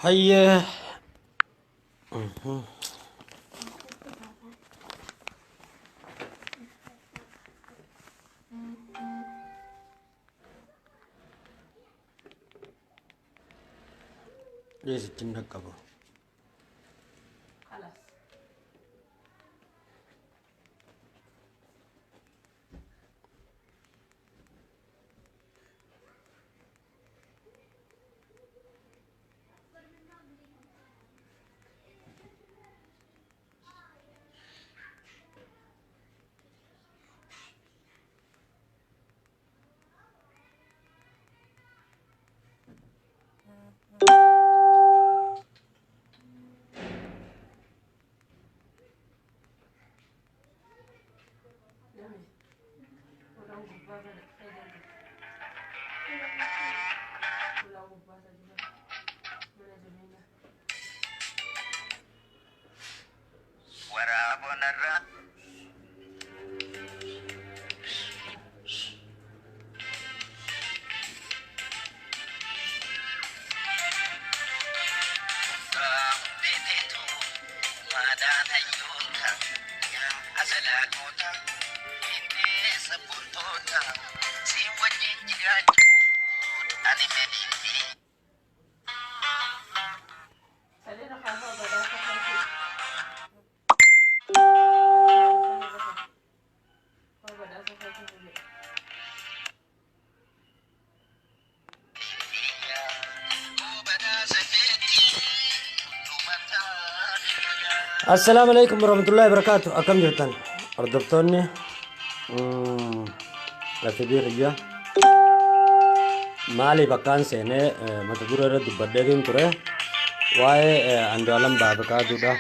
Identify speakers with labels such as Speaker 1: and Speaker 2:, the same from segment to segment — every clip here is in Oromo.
Speaker 1: Hayyee. Dhiisitti hin dhaqqabu.
Speaker 2: خلاص. جميل. ولو gubbaa kana ولو gubbaa sana mana jabeenya.
Speaker 3: Waraabonarraa beeteetu maadaan hayyoota yaa asalaagoota qindeessa buntoota si wajjin jiraachuun ani fedhiifi.
Speaker 2: Saleera kaafaa badhaasa keetii. Waa badhaasa keetii fuudhe.
Speaker 1: Assalaamu alaikum warahmatullahi wabarakatuh. Akkam jirtan? Hordoftoonni FB kiyya maaliif akkaan seenee mata duree irra dubbadheetiin ture waa'ee Andu'aalam Baafiqaaduudha.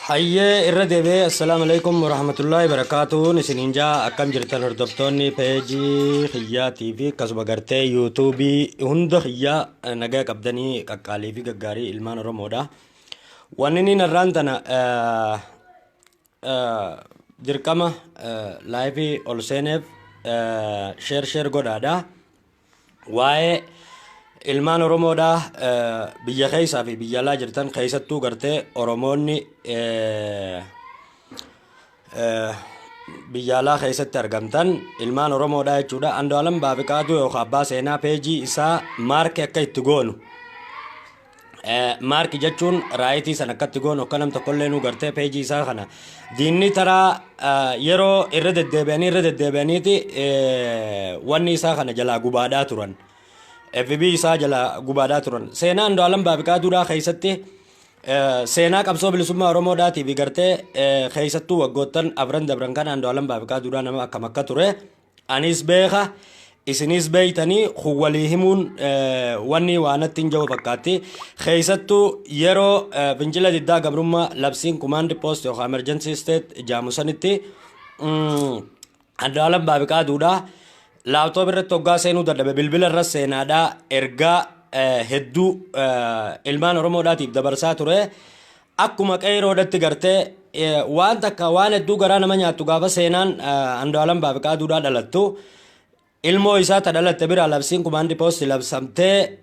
Speaker 1: Hayyee, irra deebi'ee assalaamu alaikum warahmatullahi wabarakaatuun isiniin jaa. Akkam jirtan hordoftoonni peejii kiyyaatii fi akkasuma gartee yuutuubii hunda kiyyaa? Nagaa qabdanii qaqqaalii fi gaggaarii ilmaan Oromoodha. Wanni inni narraan tana dirqama live ol seeneef share share godhaadha. Waa'ee ilmaan Oromoodha biyya keessaa fi biyya alaa jirtan, keessattuu gartee Oromoonni biyya alaa keessatti argamtan, ilmaan Oromoodha jechuudha. Andu'aalam Baafiqaaduu yookaan abbaa seenaa peejii isaa mark akka itti goonu. Mark jechuun right sana akkatti goonu, akka nam tokkollee nu gartee peejii isaa kana diinni taraa yeroo irra deddeebi'anii irra deddeebi'aniiti wanni isaa kana jalaa gubaadhaa turan. FB isaa jalaa gubaadhaa turan. Seenaa Andu'aalam Baafiqaaduudhaa keessatti seenaa qabsoo bilisummaa Oromoodhaatii fi gartee keessattuu waggoottan afran dabran kana Andu'aalam Baafiqaaduudhaa nama akkam akka ture anis beeka, isinis beeytanii. Kun walii himuun wanni waanatti hin jiru fakkaatti. Keessattuu yeroo fincila diddaa gabrummaa labsiin command post yookaan emergency state jaamu sanitti Andu'aalam Baafiqaaduudhaa laptop irratti hoggaa seenuu dadhabe bilbila irra seenaadhaa ergaa hedduu ilmaan Oromoodhaatiif dabarsaa ture. Akkuma qeeroodhatti gartee waan takka waan hedduu garaa nama nyaattu gaafa seenaan Andu'aalam Baafiqaaduudhaa dhalattu, ilmoo isaa ta dhalatte bira labsiin kumaandi poosti labsamtee,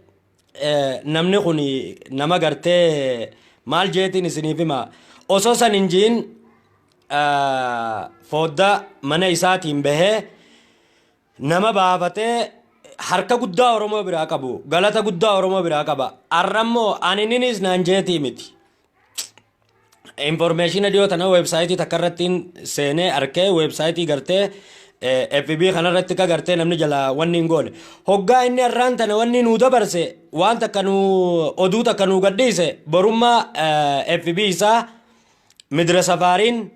Speaker 1: namni kun nama gartee maal jeetiin isiniif hima, osoo san hin jiin fooddaa mana isaatiin bahee nama baafatee harka guddaa Oromoo biraa qabu, galata guddaa Oromoo biraa qaba. Arrammoo ani ninis naan jeetii miti. Information dhiyoo tana website takka irratti seenee arkee, website gartee FB kanarratti ka gartee namni jala wanni hin goone. Hoggaa inni har'aan tana wanni nuu dabarse, waan takka nuu oduu takka nuu gadhiise, borummaa FB isaa midira safaariin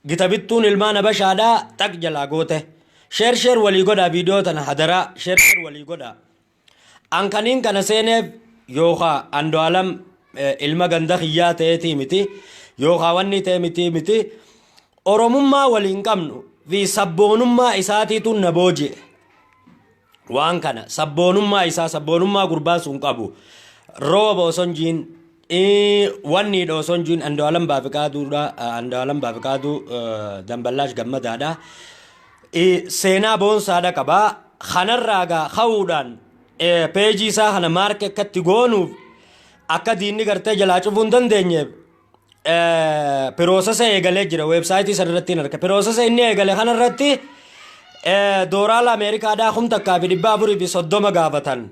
Speaker 1: gita bittuun ilmaan habashaadhaa xaq jalaa goote. Share share walii godhaa viidiyoo tana, hadaraa share share walii godhaa. Ankaniin kana seeneef yookaa Andu'aalam ilma ganda kiyyaa ta'eetii miti, yookaa wanni ta'e miti, Oromummaa waliin qabnu fi sabboonummaa isaatiitu na booji'e. Waan kana sabboonummaa isaa, sabboonummaa gurbaa sun qabu, rooba osoo hin jiin, wanni osoo hin jiin, Andu'aalam Baafiqaaduudha. Andu'aalam Baafiqaaduu Damballaash Gammadaadha. Seenaa boonsaadha qabaa. Kanarraa gaa ka'uudhaan peejii isaa kana mark akkatti goonuuf, akka diinni gartee jalaa cufuu hin dandeenyeef process eegalee jira. Website sana irratti hin arga. Process inni eegale kanarratti dooraala Ameerikaadhaa 1430 gaafatan.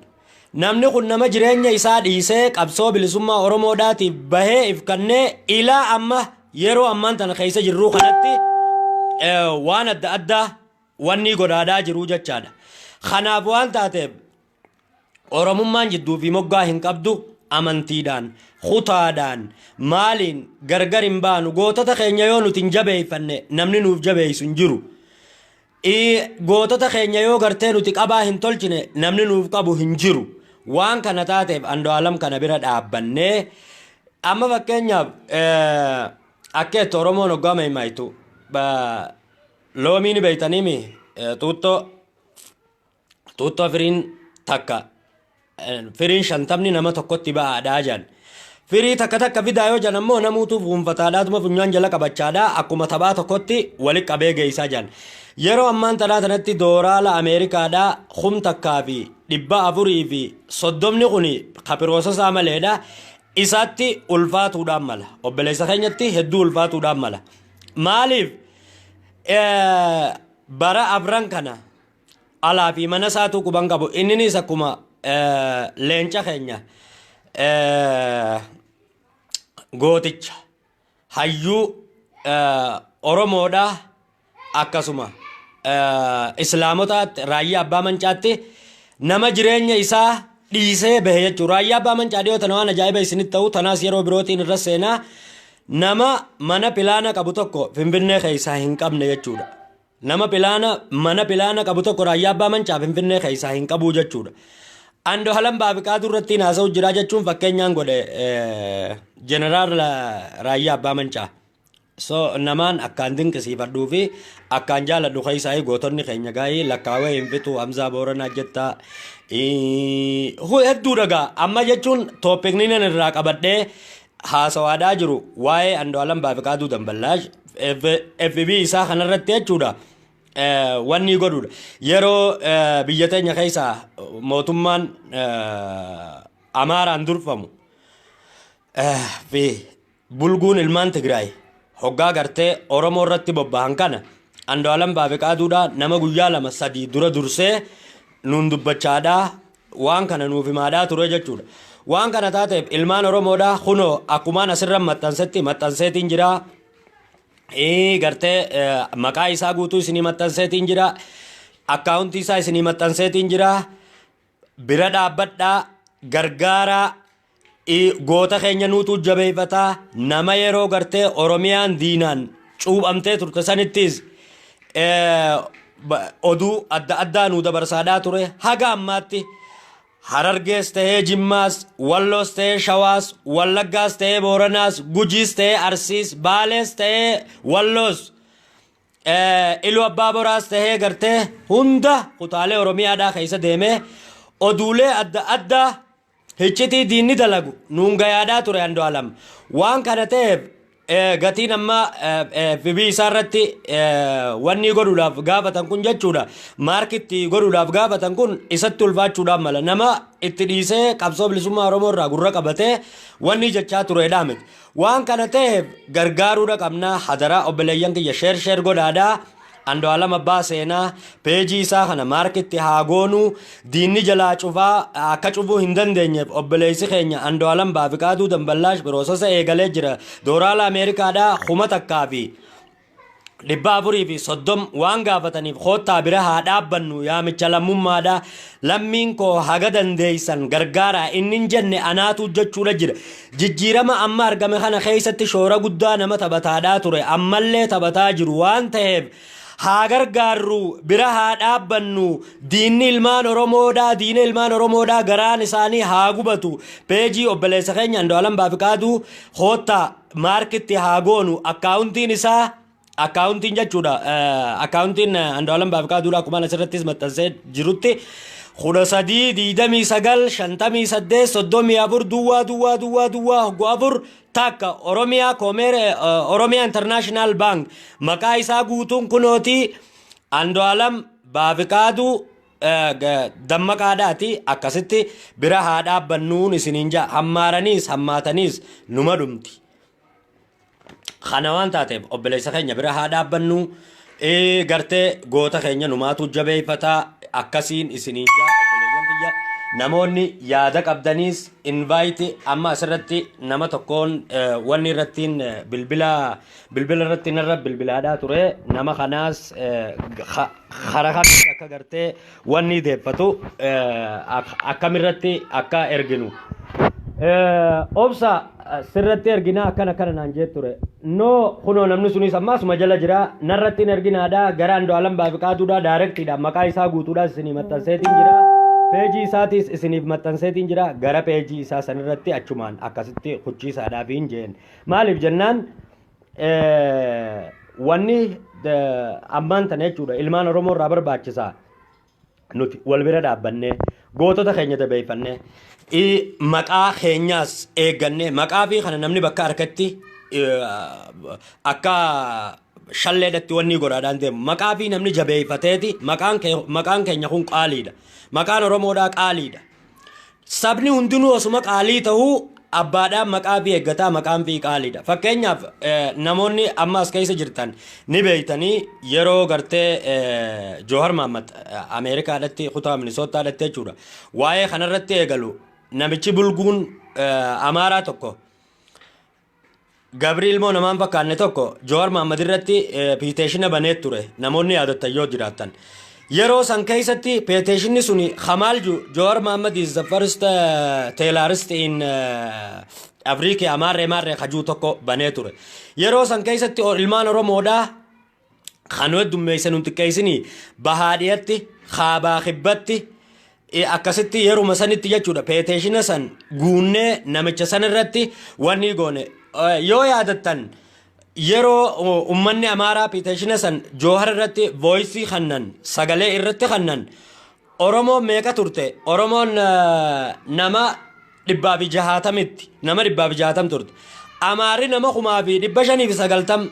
Speaker 1: Namni kun nama jireenya isaa dhiisee qabsoo bilisummaa Oromoodhaatiif bahee if kannee ilaa amma yeroo ammaan tana keessa jirruu kanatti waan adda addaa wanni godhaadhaa jiruu jechaadha. Kanaaf waan taateef Oromummaan jidduu fi moggaa hin qabdu, amantiidhaan, kutaadhaan, maaliin gargar hin baanu. Gootota keenya yoo nuti hin jabeeffanne, namni nuuf jabeessu hin jiru. Gootota keenya yoo gartee nuti qabaa hin tolchine, namni nuuf qabu hin jiru. Waan kana taateef Andu'aalam kana bira dhaabbannee, amma fakkeenyaaf akka itti Oromoon hoggaa maimaayitu loomii ni beeytaniimi, xuuxxoo xuuxxoo firiin takka firiin 50n nama tokkotti ba'aadhaa jedhan. Firii takka takka fidaa yoo jedhan ammoo namuutu fuunfataadhaatuma funyaan jala qabachaadhaa akkuma taphaa tokkotti walitti qabee geessaa jedhan. Yeroo ammaan tanaa tanatti dooraala Ameerikaadhaa 1430n kun ka process maleedha. Isaatti ulfaatuudhaan mala. Obboleessa keenyatti hedduu ulfaatuudhaan mala. Maaliif bara afran kana alaa fi mana isaatu quban qabu. Inninis akkuma leenca keenya gooticha hayyuu Oromoodha, akkasuma Islaamotaatti Raayyaa Abbaa Mancaatti nama jireenya isaa dhiisee bahe jechuudha. Raayyaa Abbaa Mancaa dhiyoo tana waan ajaa'iba isinitti ta'u tanaas yeroo birootiin irra seenaa, nama mana pilaana qabu tokko Finfinnee keessaa hin qabne jechuudha. Nama pilaana mana pilaana qabu tokko Raayyaa Abbaa Mancaa Finfinnee keessaa hin qabu jechuudha. Andu'aalam Baafiqaatu irratti haasa'u jira jechuun fakkeenyaan godhe jeneraal Raayyaa Abbaa Mancaa. So namaan akkaan dinqisiifadhuu fi akkaan jaaladhu keessaa gootonni keenya gaa'ii lakkaawee hin fixu. Hamzaa Booranaa jettaa hedduu dhagaa. Amma jechuun topicni nan irraa qabadhee haasawaadhaa jiru waa'ee Andu'aalam Baafiqaaduu Damballaash FB isaa kanarratti jechuudha. Wanni godhudha. Yeroo biyya teenya keessaa mootummaan Amaaraan durfamu fi bulguun ilmaan Tigraay hoggaa gartee Oromoo irratti bobbahan kana, Andu'aalam Baafiqaaduudha nama guyyaa 2 3 dura dursee nuun dubbachaadhaa waan kana nuuf himaadhaa ture jechuudha. Waan kana taateef ilmaan Oromoodhaa kunoo akkumaan asirra maxxansetti maxxanseetiin jira. Gartee maqaa isaa guutuu isinii maxxanseetiin jira. Akkaawuntii isaa isinii maxxanseetiin jira. Bira dhaabbadhaa, gargaaraa, goota keenya nuutu jabeeffataa. Nama yeroo gartee Oromiyaan diinaan cuuphamtee turte sanittis oduu adda addaa nuu dabarsaadhaa ture. Haga ammaatti Harargees ta'ee Jimmaas, Walloos ta'ee Shawaas, Wallaggaas ta'ee Booranaas, Gujiis ta'ee Arsiis, Baalees ta'ee Walloos, Iluu Abbaa Boraas ta'ee gartee hunda kutaalee Oromiyaadhaa keessa deemee oduulee adda addaa hiccitii diinni dalagu nuun gayaadhaa ture Andu'aalam. Waan kana ta'eef Gatiin amma FB isaa irratti wanni godhuudhaaf gaafatan kun jechuudha. Maarkitti godhuudhaaf gaafatan kun isatti ulfaachuudhaaf mala. Nama itti dhiisee qabsoo bilisummaa Oromoo irraa gurra qabatee wanni jechaa turedha miti. Waan kana ta'eef gargaaruudha qabna. Hadaraa obboleeyyan kiyya, share share godhaadhaa. Andu'aalam Abbaa Seenaa peejii isaa kana maarkitti haa goonuu. Diinni jalaa cufaa akka cufuu hin dandeenyeef obboleessi keenya Andu'aalam Baafiqaatuu Damballaash process eegalee jira. Doolaara Ameerikaadhaa 1430 waan gaafataniif koottaa bira haa dhaabbannu. Yaamicha lammummaadha. Lammiin koo, haga dandeeysan gargaaraa. Inni hin jenne anaatu jechuudha jira. Jijjiirama amma argame kana keessatti shoora guddaa nama taphataadhaa ture, ammallee taphataa jiru waan ta'eef haa gargaarru, bira haa dhaabbannu. Diinni ilmaan Oromoodhaa, diina ilmaan Oromoodhaa garaan isaanii haa gubatu. Peejii obboleessa keenya Andu'aalam Baafiqaaduu koottaa maarkitti haa goonu. Akkaawuntiin isaa, akkaawuntiin jechuudha, akkaawuntiin Andu'aalam Baafiqaaduudha akkuma asirrattis maxxansee jirutti 13 29 58 34 0 0 0 0 0 4 1, Oromiyaa Koomeer Oromiyaa International Bank. Maqaa isaa guutuun kunooti, Andu'aalam Baafiqaaduu Dammaqaadhaati. Akkasitti bira haa dhaabbannuun isiniin jaa. Hammaaraniis hammaataniis numa dhumti. Kana waan taateef obboleessa keenya bira haa dhaabbannu. Gartee goota keenya numaatu jabeeffataa. Akkasiin isiniin jaa obboleeyyan kiyya. Namoonni yaada qabdaniis invite. Amma asirratti nama tokkoon wanni irrattiin bilbila bilbila irratti narra bilbilaadhaa ture. Nama kanaas karaa kamitti akka gartee wanni deeffatu, akkamirratti akka erginu. Obsa sirratti erginaa akkana akkana naan jee ture. No, kunoo namni sunis amma asuma jala jira. Narratti hin erginaadha. Gara Andu'aalam Baafiqaaduudha. Directiidha. Maqaa isaa guutuudhaas isinii maxxanseetiin jira. Peejii isaatiis isiniif maxxanseetiin jira. Gara peejii isaa sanirratti achumaan akkasitti kuchiisaadhaaf hin jeen. Maaliif jennaan, wanni ammaan tana jechuudha ilmaan Oromoo irraa barbaachisaa. Nuti wal bira dhaabbannee gootota keenya jabeeffannee maqaa keenyaas eeggannee, maqaa fi kana namni bakka harkatti akka shalleedhatti wanni godhaadhaan deemu, maqaa fi namni jabeeffateeti. Maqaan keenya kun qaaliidha. Maqaan Oromoodhaa qaaliidha. Sabni hundinuu osuma qaalii ta'uu abbaadhaan maqaa fi eeggataa, maqaan fi qaaliidha. Fakkeenyaaf, namoonni amma as keessa jirtan ni beeytanii, yeroo gartee Joohar Mahammad Ameerikaadhatti kutaa Minisootaadhatti jechuudha. Waa'ee kanarratti eegalu namichi bulguun Amaaraa tokko, Gabri ilmoo namaan fakkaanne tokko, Jowaar Mahammad irratti petition banee ture, namoonni yaadattan yoo jiraattan. Yeroo san keessatti petitionni suni kamaal jiru, "Jowaar Mahammad is the first terrorist in Africa" amaarree maarree kajuu tokko banee ture. Yeroo san keessatti ilmaan Oromoodhaa kan heddummeessan hin xiqqeessinii, bahaa dhiyatti, kaabaa kibbatti, akkasitti yeruma sanitti jechuudha petition san guunnee namicha san irratti wanni goone. Yoo yaadattan, yeroo ummanni Amaaraa petition san Joohar irratti voice kannan, sagalee irratti kannan, Oromoon meeqa turte? Oromoon nama 160tti, nama 160 turte. Amaarri nama 5,590.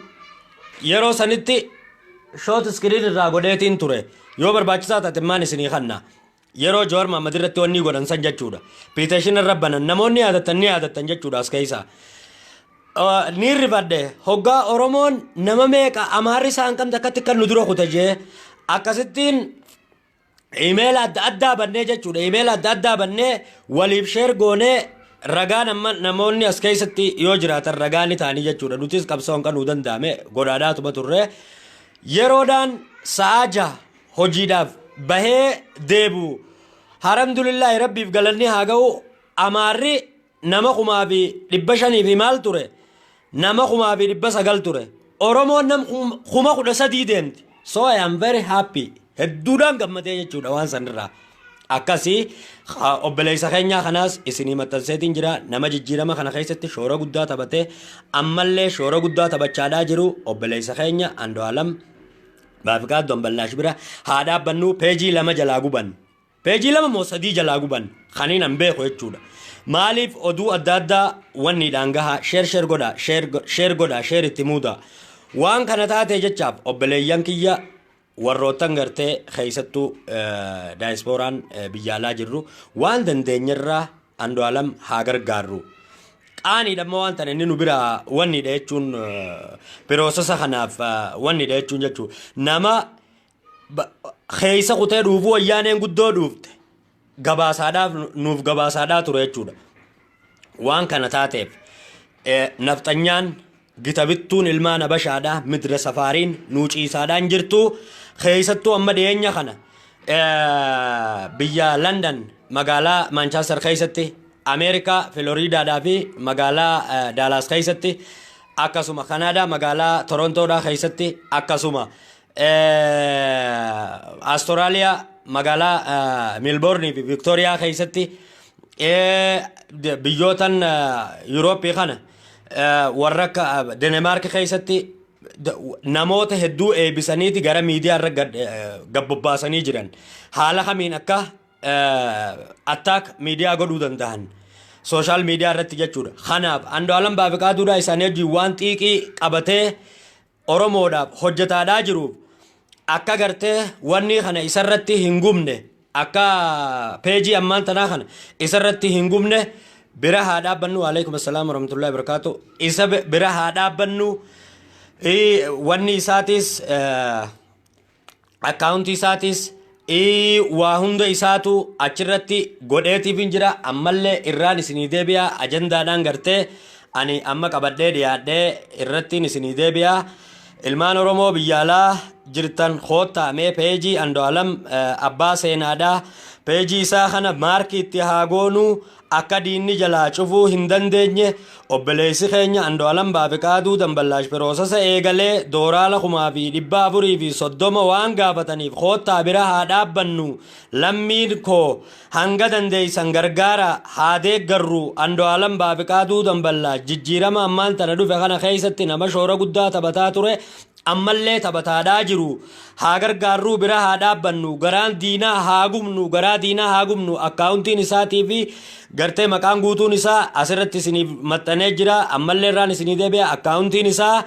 Speaker 1: Yeroo sanitti short screen irraa godheetiin ture. Yoo barbaachisaa taate maan isinii kanna. Yeroo Jowaar Mahammad irratti wanni godhan san jechuudha. Petition irra banan namoonni yaadattan ni yaadattan jechuudha as keessaa. Ni rifadhe hoggaa Oromoon nama meeqa, Amaarri isaan qabde akkatti kan nu dura kute jee. Akkasittiin email adda addaa bannee jechuudha. Email adda addaa bannee waliif share goonee, ragaan amma namoonni as keessatti yoo jiraatan ragaa ni ta'anii jechuudha. Nutis qabsoon kan nuu danda'ame godhaadhaatuma turre. Yeroodhaan sa'aa 6 hojiidhaaf bahee deebu, alhamdulillaahi, rabbiif galanni haa ga'u, Amaarri nama 5,500 fi maal ture, nama 9,900 ture. Oromoon nam 13,000 deemti. So I am very happy, hedduudhaan gammadee jechuudha waan sanirraa. Akkasii obboleessa keenyaa kanaas isinii maxxanseetiin jira. Nama jijjiirama kana keessatti shoora guddaa taphatee, ammallee shoora guddaa taphachaadhaa jiru, obboleessa keenya Andu'aalam Baafiqaa Damballaash bira haa dhaabbannu. Peejii lama jalaa guban, peejii lama moo sadii jalaa guban kaniin an beeku jechuudha. Maaliif oduu adda addaa wanniidhaan gahaa share share godhaa, share godhaa, share itti muudaa. Waan kana taate jechaaf obboleeyyan kiyya warroottan gartee keessattuu daayisporaan biyya alaa jirru waan dandeenyerraa Andu'aalam haa gargaarru. Qaaniidha immoo waan tana inni nu biraa wannidha jechuun process kanaaf wannidha jechuun jechuudha. Nama keessa kutee dhuufuu wayyaaneen guddoo dhuufte gabaasaadhaaf nuuf gabaasaadhaa ture jechuudha. Waan kana taateef nafxanyaan gita bittuun ilmaan habashaadhaa midra safaariin nuu ciisaadhaan jirtu keessattuu amma dhiyeenya kana biyya London magaalaa Manchester keessatti, Ameerikaa Floridaadhaa fi magaalaa Dallas keessatti, akkasuma Kanaadaa magaalaa Torontoodhaa keessatti, akkasuma Austraaliyaa magaalaa Melbourne fi Victoria keessatti, biyyootan Yurooppii kana warra akka Denemark keessatti namoota hedduu eebbisaniiti gara miidiyaa irra gabbobbaasanii jiran. Haala kamiin akka attack miidiyaa godhuu danda'an social media irratti jechuudha. Kanaaf Andu'aalam Baafiqaaduudhaa isaanii wajjin waan xiiqii qabatee Oromoodhaaf hojjetaadhaa jiruuf akka gartee wanni kana isarratti hin gubne, akka peejii ammaan tanaa kana isarratti hin gubne bira haa dhaabbannu. Alaikum assalaam warahmatullahi wabarakatuh. Isa bira haa dhaabbannu. Wanni isaatis, akkaawuntii isaatis, waa hunda isaatu achirratti godheetiif hin jira. Ammallee irraan isinii deebi'a. Ajandaadhaan gartee ani amma qabadhee dhiyaadhee irrattiin isinii deebi'a. Ilmaan Oromoo biyya alaa jirtan koottaa mee peejii Andu'aalam abbaa seenaadhaa peejii isaa kana maarkii itti haa goonuu, akka diinni jalaa cufuu hin dandeenye. Obboleessi keenya Andu'aalam Baafiqaaduu Damballaash process eegalee dooraala 4,430 waan gaafataniif koottaa bira haa dhaabbannu. Lammiin koo hanga dandeeysan gargaara, haa deeggarru. Andu'aalam Baafiqaaduu Damballaash jijjiirama ammaan tana dhufe kana keessatti nama shoora guddaa taphataa ture, ammallee taphataadhaa jiru. Haa gargaarruu, bira haa dhaabbannu, garaan diinaa haa gubnu, garaa diinaa haa gubnu. Akkaawuntiin isaatii fi gartee maqaan guutuun isaa asirratti isiniif maxxanee jira. Ammallee irraan isinii deebi'a. Akkaawuntiin isaa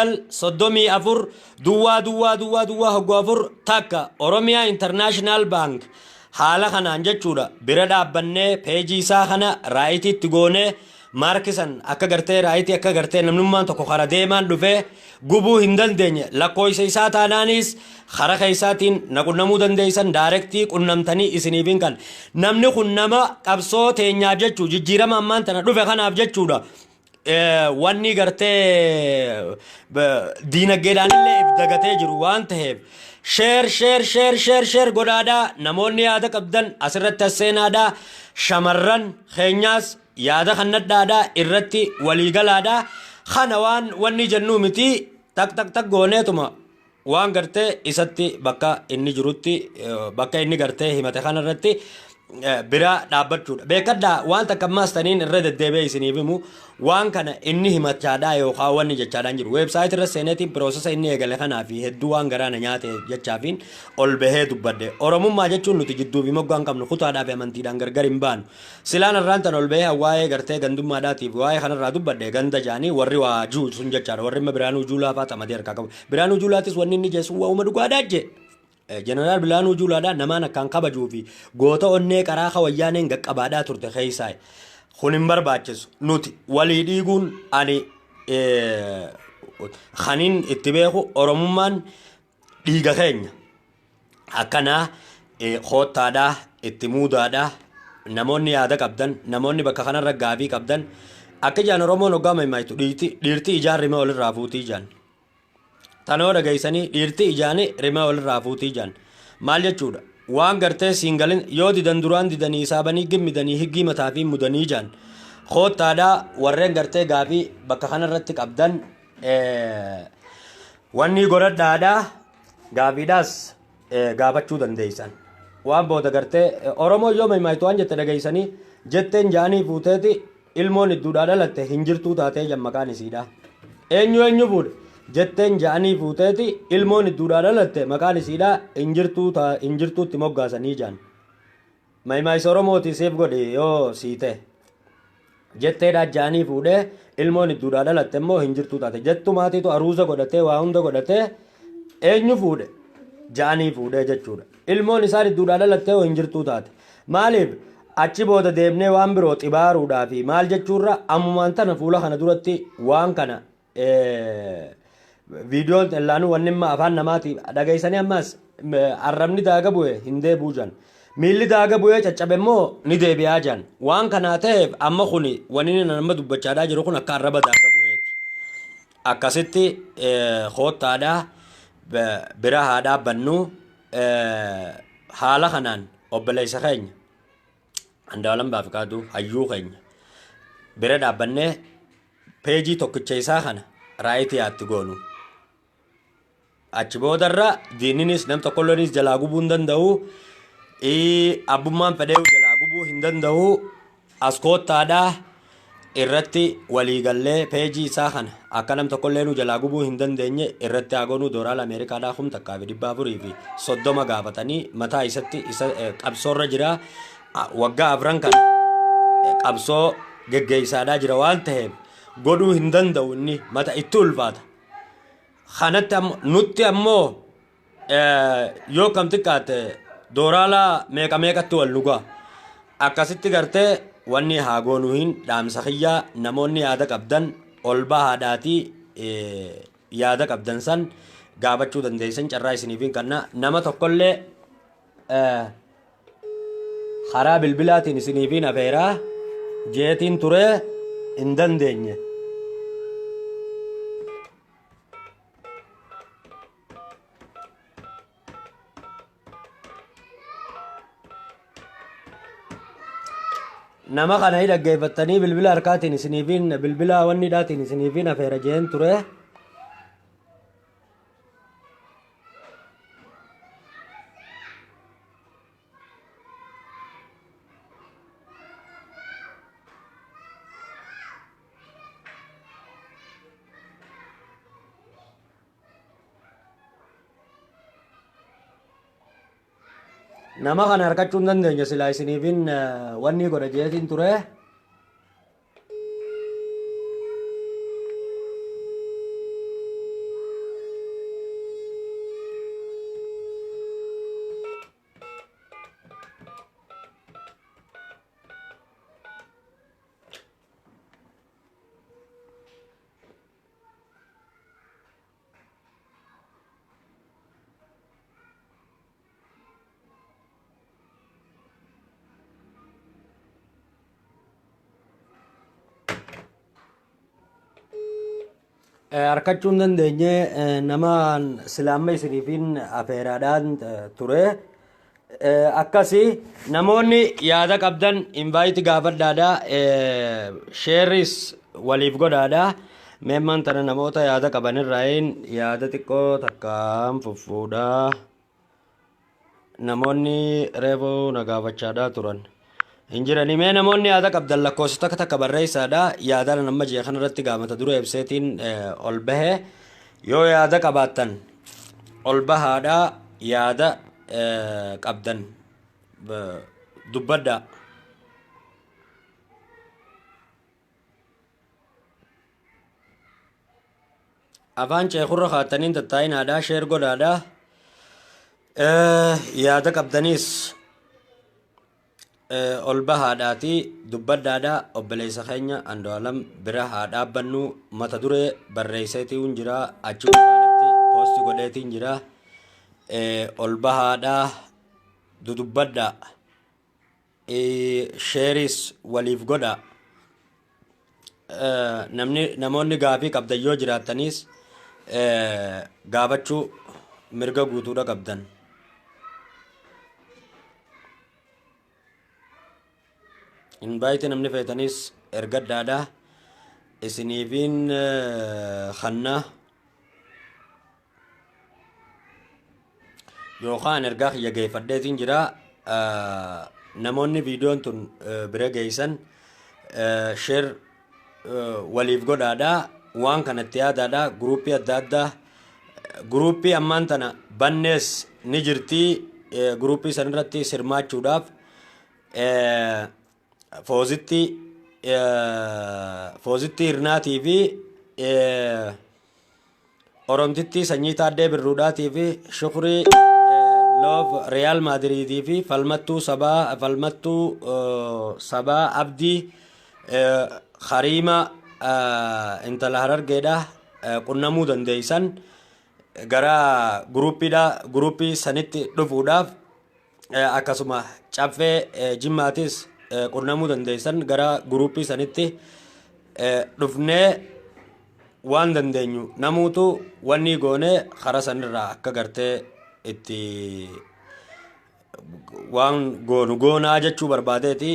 Speaker 1: 13295934 000004 1, Oromiyaa International Bank. Haala kanaan jechuudha bira dhaabbannee peejii isaa kana rightiitti goonee maarkisan akka gartee right akka gartee namnummaan tokko kara deemaan dhufee gubuu hin dandeenye. Lakkoofsa isaa taanaanis kara keessaatiin na qunnamuu dandeessan, direct qunnamtanii isiniifin kan namni kun nama qabsoo teenyaaf jechuu jijjiirama ammaan tana dhufe kanaaf jechuudha. Wanni gartee diinagdeedhaan illee if dagatee jiru waan ta'eef share share share share share godhaadhaa. Namoonni yaada qabdan asirratti as seenaadhaa. Shamarran keenyaas yaada kannadhaadhaa, irratti waliigalaadhaa. Kana waan wanni jennuu miti, tak tak tak gooneetuma waan gartee isatti bakka inni jirutti, bakka inni gartee himate kanarratti bira dhaabbachuudha. Beekadhaa, waan takka ammaas taniin irra deddeebi'ee isiniif himu, waan kana inni himachaadhaa yookaan wanni jechaadhaan jiru. Website irra seeneetiin process inni eegale kanaa fi hedduu waan garaana nyaate jechaafiin ol bahee dubbadde. Oromummaa jechuun nuti jidduu fi moggaan qabnu kutaadhaa fi amantiidhaan gargar hin baanu. Silaan irraan tan ol bahee waa'ee gartee gandummaadhaatiif waa'ee kanarraa dubbadde ganda jaanii warri waa juu sun jechaadha. Warri imma Biraanuu Juulaa fa'aa xamadee harkaa qabu. Biraanuu Juulaatis wanni inni jeessu waa'uma dhugaadhaa jee. Jeneraal Biraanuu Juulaadhaa namaan akkaan kabajuu fi goota onnee qaraa ka wayyaaneen qaqqabaadhaa turte keessaa. Kun hin barbaachisu. Nuti walii dhiiguun ani kanin itti beeku Oromummaan dhiiga keenya. Akkanaa koottaadhaa itti muudaadhaa. Namoonni yaada qabdan, namoonni bakka kanarra gaafii qabdan, akka ijaan Oromoon hoggaa maimaayitu dhiirti ijaan rima walirraa fuutii ijaan. Tanoo dhageessanii, dhiirti ijaani rima walirraa fuutii ijaan. Maal jechuudha? Waan gartee siingalin yoo didan duraan didanii saabanii gimmidanii higgii mataa fi mudanii ijaan. Koottaadhaa warreen gartee gaafii bakka kanarratti qabdan wanni godhadhaadhaa, gaafiidhaas gaafachuu dandeessan. Waan booda gartee Oromoo yoo maimaayitu waan jette dhageessanii jetteen jaanii fuuteeti ilmoon idduudhaa dhalatte hin jirtuu taatee jan maqaan isiidha. Eenyu eenyu fuudhe? Jetteen ja'anii fuuteeti ilmoon idduudhaa dhalatte maqaan isiidhaa Injirtuu ta Injirtuutti moggaasanii ja'an. Maymaaysa Oromooti siif godhi yoo sii ta'e. Jetteedhaa ja'anii fuudhee ilmoon idduudhaa dhalatte immoo Hinjirtuu taate. Jettumaatiitu aruuza godhatee waa hunda godhatee eenyu fuudhe ja'anii fuudhee jechuudha. Ilmoon isaan idduudhaa dhalatte hoo Hinjirtuu taate. Maaliif achi booda deemnee waan biroo xibaaruudhaa fi maal jechuurra ammumaan tana fuula kana duratti waan kana viidiyoon xellaanuu wanni amma afaan namaati dhageessanii ammas arrabni daaga bu'e hin deebi'u jan. Miilli daaga bu'ee caccabe immoo ni deebi'aa jan. Waan kanaa ta'eef amma kuni wanni inni amma dubbachaadhaa jiru kun akka arraba daaga bu'eeti. Akkasitti koottaadhaa bira haa dhaabbannu haala kanaan obboleessa keenya Andu'aalam Baafiqaaduu hayyuu keenya bira dhaabbannee peejii tokkicha isaa kana raayitii haatti goonu. Achi boodarra diinninis nam tokkolleenis jalaa gubuu hin danda'u. Abbummaan fedheeyu jalaa gubuu hin danda'u. As koottaadhaa irratti waliigallee peejii isaa kana akka nam tokkolleenuu jalaa gubuu hin dandeenye irratti haa goonuu. Dooraala Ameerikaadhaa 1430 gaafatanii mataa isatti isa qabsoorra jira. Waggaa afran kana qabsoo geggeessaadhaa jira waan ta'eef godhuu hin danda'u inni mata itti ulfaata. Kanatti nutti ammoo yoo kam xiqqaate dooraalaa meeqa meeqatti wal dhugaa. Akkasitti gartee wanni haa goonuu hin dhaamsa kiyyaa namoonni yaada qabdan ol bahaadhaatii yaada qabdan san gaafachuu dandeessan carraa isiniif hin kanna nama tokkollee karaa bilbilaatiin isiniifiin afeeraa jeetiin ture hin dandeenye. Nama kana hi dhaggeeffattanii bilbila harkaatiin isiniifiin bilbila wanniidhaatiin isiniifiin afeera jeen ture. Nama kana harkachuu hin dandeenye silaa isiniifin wanni godha jeetiin ture. Harkachuu hin dandeenye nama sila amma isiniifin afeeraadhaan ture. Akkasi namoonni yaada qabdan invite gaafadhaadha. Sheeris waliif godhaadha. Meemmaan tana namoota yaada qaban irraayin yaada xiqqoo takkaan fuffuudha. Namoonni reefu na gaafachaadhaa turan. Hin jirani. Mee namoonni yaada qabdan lakkoofsa takka takka barreessaadha. Yaada nama ji'a kanarratti gaamata dura ibseetiin ol bahe. Yoo yaada qabaattan ol bahaadha yaada qabdan dubbadhaa. Afaan ceekurra kaattaniin tattaa'inaadha sheer godhaadha. Yaada qabdaniis ol bahaadhaati dubbadhaadha obboleessa keenya Andu'aalam bira haa dhaabbannu mata duree barreesseetiin jira achi gubbaadhatti poosti godheetiin jira ol bahaadha dudubbadhaa sheeris waliif godhaa. Namni namoonni gaafii qabdan yoo jiraattaniis gaafachuu mirga guutuudha qabdan. Invite namni feetanis ergadhaadha. Isiniifiin kanna yookaan ergaa kiyya geeffadheetiin jira. Namoonni viidiyoon tun bira geessan share waliif godhaadha. Waan kanatti yaadaadha. Guruuppii adda addaa, guruuppii ammaan tana bannees ni jirti. Guruuppii san irratti sirmaachuudhaaf Foozitti Hirnaatii fi Oromtittii Sanyii Taaddee Birruudhaatii fi Shukrii Loof Riyaal Maadiriidii fi Falmattuu Sabaa Abdii Hariima intala Harargeedha qunnamuu dandeeysan. Gara guruuppiidha, guruuppii sanitti dhufuudhaaf akkasuma Caffee Jimmaatis qunnamuu dandeeysan. Gara guruuppii sanitti dhufnee waan dandeenyu namuutu wanni goone kara sanirraa akka gartee itti waan goonu goonaa jechuu barbaadeeti.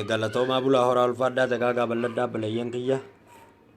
Speaker 1: Galatoomaa, bulaa, horaa, ulfaadhaa, dagaagaa, bal'adhaa, baleeyyan kiyya.